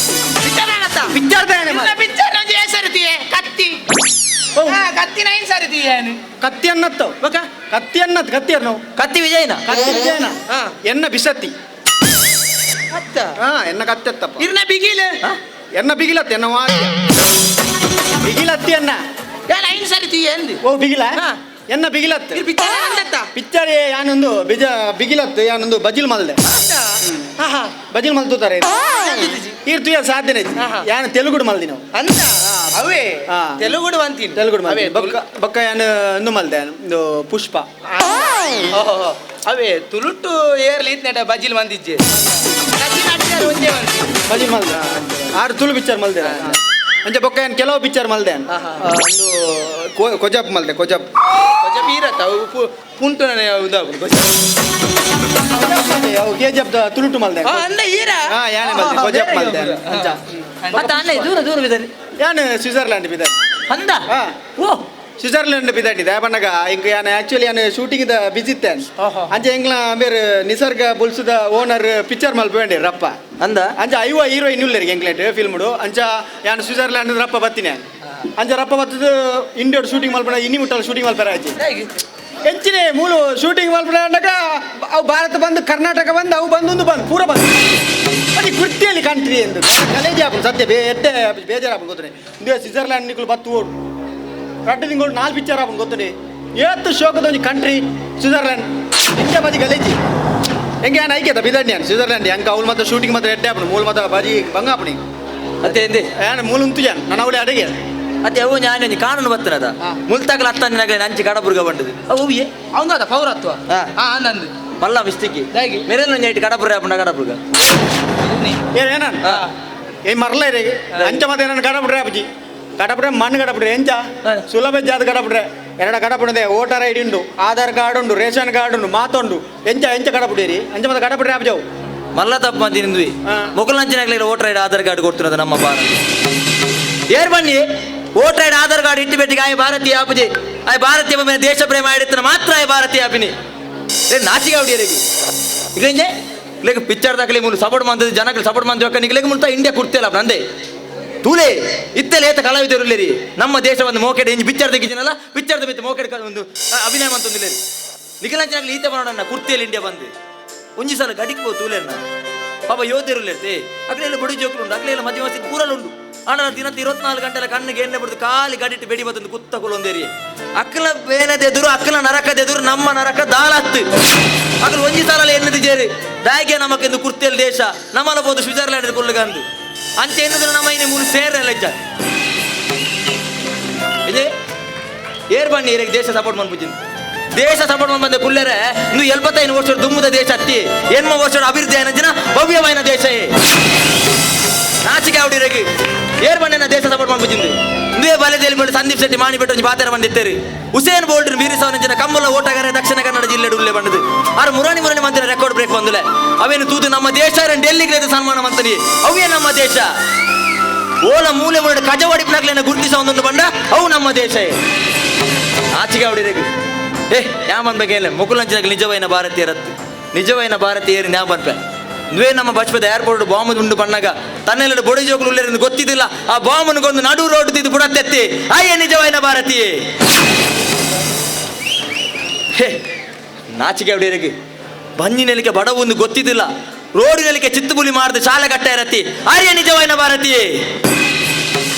ವಿಚಾರ ಅರತ ಪಿಕ್ಚರ್ ತಾನೆ ಮಾರ್ರೆ. ಪಿಕ್ಚರ್ ಒಂಜಿ ಹೆಸರುತಿಯೇ ಕತ್ತಿ ಓ. ಕತ್ತಿ ನೈನ್ ಸರಿತಿಯೇನು ಕತ್ತಿ ಅನ್ನತ್ತವು ಬಕ ಕತ್ತಿ ಅನ್ನತ್ ಕತ್ತಿ ಅನ್ನವು ಕತ್ತಿ ವಿಜಯನ ಕತ್ತಿ ವಿಜಯನ ಹಾ. ಎನ್ನ ಬಿಸತ್ತಿ ಅತ್ತ ಹಾ ಎನ್ನ ಕತ್ತೆತ್ತಪ್ಪ ಇರ್ನ ಬಿಗಿಲ ಎನ್ನ ಬಿಗಿಲತ್ತಿ ಎನ್ನ ವಾದ್ಯ ಬಿಗಿಲತ್ತಿ ಅನ್ನ ಏನ್ ಐನ್ ಸರಿತಿಯೇ ಅಂದು ಓ ಬಿಗಿಲ ಹಾ. ಎನ್ನ ಬಿಗಿಲತ್ತು ಇರ್ ಪಿಕ್ಚರ್ ಅಂದತ್ತ ಪಿಕ್ಚರ್ ಯಾನೊಂದು ಬಿಜ ಬಿಗಿಲತ್ತು ಯಾನೊಂದು ಬಜಿಲ್ ಮಲ್ದೆ ಬಜಿಲ್ ಮಲ್ತುತ್ತಾರೆ ಈರ್ ತುಯ ಸಾಧ್ಯನೇ ಹಾ, ಹಾ. ಯಾನು ತೆಲುಗುಡು ಮಲ್ದಿ ನಾವು ಅಂದ ಅವೇ ಹಾ. ತೆಲುಗುಡು ಅಂತೀನಿ ತೆಲುಗುಡು ಅವೇ ಮಲ್ದಿ ಬೊಕ್ಕ ಬೊಕ್ಕ ಯಾನು ಇಂದು ಮಲ್ದೆ ಯಾನು ಒಂದು ಪುಷ್ಪ ಓಹೋ ಅವೇ ತುಳುಟು ಏರ್ಲಿ ಇತ್ನೆಟ ಬಜಿಲ್ ಮಂದಿಜ್ಜೆ ಬಜಿಲ್ ಅಡ್ಡಾರ ಒಂಜೇ ಮಂದಿ ಬಜಿಲ್ ಮಲ್ದೆ ಆರು ತುಳು ಪಿಕ್ಚರ್ ಮಲ್ದೆ ಅಂಚೆ ಬೊಕ್ಕ ಯಾನು ಕೆಲವು ಪಿಕ್ಚರ್ ಮಲ್ದೆ ಯಾನು. ಹಾ, ಹಾ. ಒಂದು ಕೊಜಾಪ್ ಮಲ್ದೆ ಕೊಜಾಪ್ ಕೊಜ ಬೀರತ್ತ ಅವು ಪುಂಟು ಉದಾಪುಡು ಕೊಜ ಅವು ಕೆ ಜಿ ಎಫ್ ತುಳುಟು ಮಲ್ದೆ ಆ, ಅಂದ ಈರ ಹಾ ಯಾನೆ ಮಲ್ದೆ ಕೊಜಾಪ್ ಮಲ್ದೆ ಅಂಚ ಮತ್ತೆ ಅಲ್ಲೇ ದೂರ ದೂರ ಬಿದ್ದಾರೆ ಯಾನು ಸ್ವಿಟ್ಜರ್ಲ್ಯಾಂಡ್ ಬಿದ್ದ ಅಂದ ಹಾ. ಓ ಸ್ವಿಟ್ಜರ್ಲ್ಯಾಂಡ್ ಬಿದ್ದಾಟಿದೆ ಬಣ್ಣಗ ಇಂಕ ಯಾನು ಆಕ್ಚುಲಿ ಯಾನು ಶೂಟಿಂಗ್ the busy ಇತ್ತೆ ಅಂಚೆ ಎಂಗ್ಲ ಬೇರೆ ನಿಸರ್ಗ ಬುಲ್ಸುದ ಓನರ್ ಪಿಕ್ಚರ್ ಮಲ್ಪೇಂಡಿ ರಪ್ಪ ಅಂದ ಅಂಚ ಐವ ಹೀರೋಯಿನ್ ಉಲ್ಲೇರಿಗೆ ಎಂಗ್ಲೇಟ್ ಫಿಲ್ಮ್ಡು ಅಂಚ ಯಾನು ಸ್ವಿಟ್ಜರ್ಲ್ಯಾಂಡ್ ರಪ್ಪ ಬತ್ತೀನಿ ಯಾನು ಅಂಚ ರಪ್ಪ ಬತ್ತದು ಇಂಡಿಯೋಡ್ ಶೂಟಿಂಗ್ ಮಲ್ಪಣ ಇನ್ನಿ ಮುಟ್ಟಲ್ ಶೂಟಿಂಗ್ ಮಲ್ಪರ ಆಚೆ ಎಂಚಿನೇ ಮೂಲು ಶೂಟಿಂಗ್ ಮಲ್ಪಣ ಅಂದಾಗ ಅವು ಭಾರತ ಬಂದು ಕರ್ನಾಟಕ ಬಂದು ಅವು ಬಂದು ಒಂದು ಬಂದು ಪೂರ ಬಂದು ಅದು ಕೃತಿಯಲ್ಲಿ ಕಂಟ್ರಿ ಎಂದು ಕಲೇಜಿ ಆಪುಂಡು ಸತ್ಯ ಬೇ ಎಟ್ಟೆ ಬೇಜಾರು ಗೊತ್ತನೆ ಇಂದು ಸ್ವಿಟ್ಜರ್ಲ್ಯಾಂಡ್ ನಿಕ್ಕಲು ಬತ್ತು ಓಡು ರಡ್ಡು ತಿಂಗಳು ನಾಲ್ಕು ಪಿಕ್ಚರ್ ಆಪುಂಡು ಗೊತ್ತನೆ ಏತ್ತು ಶೋಕದ ಒಂಜಿ ಕಂಟ್ರಿ ಸ್ವಿಟ್ಜರ್ಲ್ಯಾಂಡ್ ಇಂಚ ಬದಿ ಗಲೇಜಿ ಹೆಂಗೆ ಯಾನ್ ಐಕ್ಯತ ಬಿದಣ್ಣಿ ಯಾನ್ ಸ್ವಿಟ್ಜರ್ಲ್ಯಾಂಡ್ ಹೆಂಗೆ ಅವ್ಳು ಮಾತ್ರ ಶೂಟಿಂಗ್ ಮಾತ್ರ ಎಡ್ಡೆ ಆಪುಂಡು ಮೂಲ ಮಾತ್ರ ಬಾಜಿ ಬಂಗ ಆಪುಣಿ ಅತ್ತೆ ಎಂದೆ ಯಾನ್ ಮೂಲ ಉಂತು ಜಾನ್ ನನ್ನ ಅವಳೆ ಅಡಿಗೆ ಅತ್ತೆ ಅವು ಜ್ಞಾನ ಕಾನೂನು ಬತ್ತನದ ಮುಲ್ತಾಕಲ ಅತ್ತಂದಿನಾಗಲೇ ನಂಚಿ ಕಡಬುರ್ಗ ಬಂಡದು ಅವು ಏ ಅವಂಗದ ಪೌರತ್ವ. ಹಾ. ಹಾ, ನಂದು ಮಲ್ಲ ಮಿಸ್ಟಿಕ್. ದಾಗಿ? ಮೆರೆಲ್ಲ ಒಂಜಿ ಕಡಬುರ ಆಪುಂಡ ಕಡಬುರ್ಗ. ಏನ ಏ ಮರಲ ಇರೇ ಅಂಚ ಮತ್ತೆ ನನ್ನ ಕಡಬಿಡ್ರೆ ಅಪ್ಪಾಜಿ ಕಡಬಿಡ್ರೆ ಮಣ್ಣು ಕಡಬಿಡ್ರೆ ಎಂಚ ಸುಲಭ ಜಾತ ಕಡಬಿಡ್ರೆ ಎರಡ ಕಡಪುಣದೆ ವೋಟರ್ I D ಉಂಡು, ಆಧಾರ್ ಕಾರ್ಡ್ ಉಂಡು, ರೇಷನ್ ಕಾರ್ಡ್ ಉಂಡು, ಮಾತುಂಡು. ಎಂಚ ಎಂಚ ಕಡಪುಡೇರಿ ಅಂಚ ಮತ್ತೆ ಕಡಬಿಡ್ರೆ ಅಪ್ಪಾಜವು. ಮಲ್ಲ ತಪ್ಪ ಅಂತಿಂದ್ವಿ. ಮೊಕಲಂಚಿನಾಗ್ಲೇ ವೋಟರ್ ಐಡಿ ಆಧಾರ್ ಕಾರ್ಡ್ ಕೊಡ್ತಿರೋದು ನಮ್ಮ ಭಾರತ. ಏರ್ ಬನ್ನಿ ವೋಟರ್ ಐಡಿ ಆಧಾರ್ ಕಾರ್ಡ್ ಇಟ್ಟು ಬೆಟ್ಟಿಗೆ ಆಯ್ ಭಾರತೀಯ ಆಪುಜಿ ಆಯ್ ಭಾರತೀಯ ಮೇಲೆ ದೇಶ ಪ್ರೇಮ ಆಡಿತ್ತನ ಮಾತ್ರ ಆಯ್ ಭಾರತೀಯ ಆಪಿನಿ. ಏ ನಾಚಿಗೆ ಅವಡಿಯರಿಗೆ ಈಗ ಇಂಜೆ ಲೇಕ ಪಿಕ್ಚರ್ ದಾಖಲೆ ಮೂಲು ಸಪೋರ್ಟ್ ಮಾಡ್ತದೆ ಜನಕ್ಕೆ ಸಪೋರ್ಟ್ ಮಾಡ್ತೀವಿ ನಿಗ್ಲೇಕ ಮುಲ್ತ ಇಂಡಿಯಾ ಕುರ್ತಿಲ್ಲ ನಂದೆ ತೂಲೆ ಇತ್ತಲೇ ಏತ ಕಲಾವಿದರುಲ್ಲೇರಿ ನಮ್ಮ ದೇಶವನ್ನು ಮೋಕೆಡ್ ಇಂಜಿ ಪಿಕ್ಚರ್ ತೆಗಿಜಿನಲ್ಲ ಪಿಕ್ಚರ್ ಮಿತ್ತು ಮೋಕೆಡ್ ಒಂದು ಅಭಿನಯ ಮಂತೊಂದಿಲ್ಲೇರಿ ನಿಖಲಾಂಚನಾಗ್ಲಿ ಈತ ಮಾಡೋಣ ಕುರ್ತಿಯಲ್ಲಿ ಇಂಡಿಯಾ ಬಂದು ಒಂಜಿ ಸಲ ಗಡಿಗೆ ಪೋ ತೂಲೆರ್ನ ಪಾಪ ಯೋಧರುಲ್ಲೇರ್ತೆ ಅಗಲೆಲ್ಲ ಬಡಿ ಜೋಕ್ಲು ಉಂಡು ಅಗಲೆಲ್ಲ ಮಧ್ಯ ಮಸ್ತಿ ಪೂರಲು ಉಂಡು ಆಂಡ ದಿನ 24 ಗಂಟೆಲ್ಲ ಕಣ್ಣಿಗೆ ಎಣ್ಣೆ ಬಿಡ್ದು ಖಾಲಿ ಗಡಿಟ್ಟು ಬೆಡಿ ಬತ್ತೊಂದು ಕುತ್ತ ಕೊಲೊಂದೇರಿ ಅಕ್ಕಲ ಬೇನದೆದುರು ಅಕ್ಕಲ ನರಕದೆದುರು ನಮ್ಮ ನರಕ ದಾಲತ್ತು ಅಗಲು ಒಂಜಿ ಸಲ ಎನ್ನದು ಜೇರಿ ದಾಯಿಗೆ ನಮಕೆಂದು ಕುರ್ತಿಯಲ್ಲಿ ದೇಶ ನಮ್ಮಲ ಬೋದು ಸ್ವಿಟ್ಜರ್ಲ್ಯಾಂಡ್ ಕೊಲ್ಲಗಂದು ಅಂಚೆ ಎನ್ನದು ನಮ್ಮ ಇನ್ನು ಮೂರು ಸೇರಲ್ಲ ಇಜ್ಜ ಇದೆ ಏರ್ ಬನ್ನಿ ಏರಿಗೆ ದೇಶ ಸಪೋರ್ಟ್ ಮಾಡ್ಬಿದ್ದೀನಿ ದೇಶ ಸಪೋರ್ಟ್ ಬಂದೆ ಕುಲ್ಲೆರೆ ಇನ್ನು 75 ವರ್ಷ ದುಮ್ಮದ ದೇಶ ಅತ್ತಿ ಎನ್ಮ ವರ್ಷ ಅಭಿವೃದ್ಧಿ అయిన ದಿನ ಭವ್ಯమైన ದೇಶ ನಾಚಿಕೆ ಅವಡಿರಗಿ ಏರ್ ಬಣ್ಣ ದೇಶ ಸಪೋರ್ಟ್ ಮಾಡ್ಬಿಟ್ಟಿಂದು ಇಂದೇ ಬಲೆದಲ್ಲಿ ಮಾಡಿ ಸಂದೀಪ್ ಶೆಟ್ಟಿ ಮಾಣಿಬಿಟ್ಟು ಒಂಜಿ ಪಾತ್ರ ಬಂದಿತ್ತೇರಿ ಉಸೇನ್ ಬೋಲ್ಟ್ ಮೀರಿಸವನ ಜನ ಕಮ್ಮಲ ಓಟಗಾರ ದಕ್ಷಿಣ ಕನ್ನಡ ಜಿಲ್ಲೆ ಉಲ್ಲೆ ಬಂದದು ಆರು ಮುರಾಣಿ ಮುರಾಣಿ ಮಂತಿನ ರೆಕಾರ್ಡ್ ಬ್ರೇಕ್ ಬಂದುಲೆ ಅವೇನು ತೂದು ನಮ್ಮ ದೇಶ ಡೆಲ್ಲಿಗೆ ಸನ್ಮಾನ ಮಂತನಿ ಅವೇ ನಮ್ಮ ದೇಶ ಓಲ ಮೂಲೆ ಮೂಲೆ ಕಜವಾಡಿಪ್ನಾಗ್ಲೇನ ಗುರುತಿಸ ಒಂದೊಂದು ಬಂಡ ಅವು ನಮ್ಮ ದೇಶ ಆಚಿಗೆ ಅವಡಿರಗಿ ಏ ಯಾ ಬಗ್ಗೆ ಇಲ್ಲ ಮುಕುಲಂಚಿನಾಗ ನಿಜವೈನ ಭಾರತೀಯರತ್ತು ನಿಜವೈನ ಭಾರತೀಯರು ನ್ಯಾ ಬನ್ಪೆ ನುವೇ ನಮ್ಮ ಬಚ್ಪದ ಏರ್ಪೋರ್ಟ್ ಬಾಂಬ್ ಉಂಡು ಬಣ್ಣಗ ತನ್ನೆಲ್ಲ ಬೊಡಿ ಜೋಕುಲು ಉಲ್ಲೇರೆಂದು ಗೊತ್ತಿದ್ದಿಲ್ಲ ಆ ಬಾಂಬನ್ಗೊಂದು ನಡು ರೋಡ್ ತಿದ್ದು ಬುಡತ್ತೆತ್ತಿ ಅಯ್ಯ ನಿಜವೈನ ಭಾರತೀಯೇ. ಹೇ ನಾಚಿಕೆ ಅವಡಿಯರಿಗೆ ಬಂಜಿನೆಲಿಕೆ ಬಡವೊಂದು ಗೊತ್ತಿದ್ದಿಲ್ಲ ರೋಡಿನಲ್ಲಿಕೆ ಚಿತ್ತುಬುಲಿ ಮಾಡಿದ ಶಾಲೆ ಕಟ್ಟ ಇರತ್ತಿ ಆರ್ಯ ನಿಜವೈನ ಭಾರತೀಯೇ.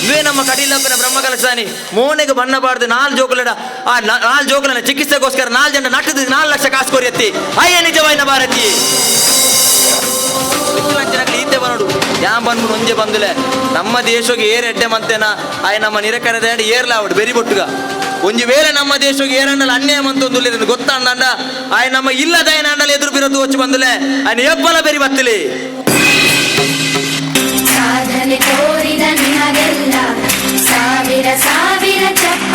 ಇವೇ ನಮ್ಮ ಕಟೀಲಪ್ಪನ ಬ್ರಹ್ಮಕಲಶಾನಿ ಮೋನೆಗೆ ಬಣ್ಣ ಬಾರ್ದು 4 ಜೋಕುಲಡ ಆ 4 ಜೋಕುಲನ ಚಿಕಿತ್ಸೆಗೋಸ್ಕರ 4 ಜನ ನಟದ 4 ಲಕ್ಷ ಕಾಸು ಕೊರಿಯತ್ತಿ ಅಯ್ಯ ನಿಜವೈನ ಭಾರತೀಯೇ. ಈತೆ ಬರೋಡು ಯಾನ್ ಬಂದ್ಬಿಡು ಒಂಜೆ ಬಂದುಲೆ ನಮ್ಮ ದೇಶಕ್ಕೆ ಏರ್ ಎಡ್ಡೆ ಮಂತೇನ ಆಯ್ ನಮ್ಮ ನಿರಕರದ ಏರ್ಲ ಅವಡು ಬೆರಿ ಬೊಟ್ಟುಗ ಒಂಜಿ ವೇಳೆ ನಮ್ಮ ದೇಶಕ್ಕೆ ಏರಣ್ಣಲ ಅನ್ಯಾಯ ಮಂತೊಂದು ಗೊತ್ತಾಂಡ ಆಯ್ ನಮ್ಮ ಇಲ್ಲದ ಅಂಡಲ ಎದುರು ಬಿರೋದು వచ్చి ಬಂದುಲೆ ఆయన ಎಬ್ಬಲ ಬೆರಿ ಬತ್ತಲಿ. ಸಾಧನೆ ತೋರಿದ ನಿಮಗೆಲ್ಲ ಸಾವಿರ ಸಾವಿರ ಚಪ್ಪಾಳೆ.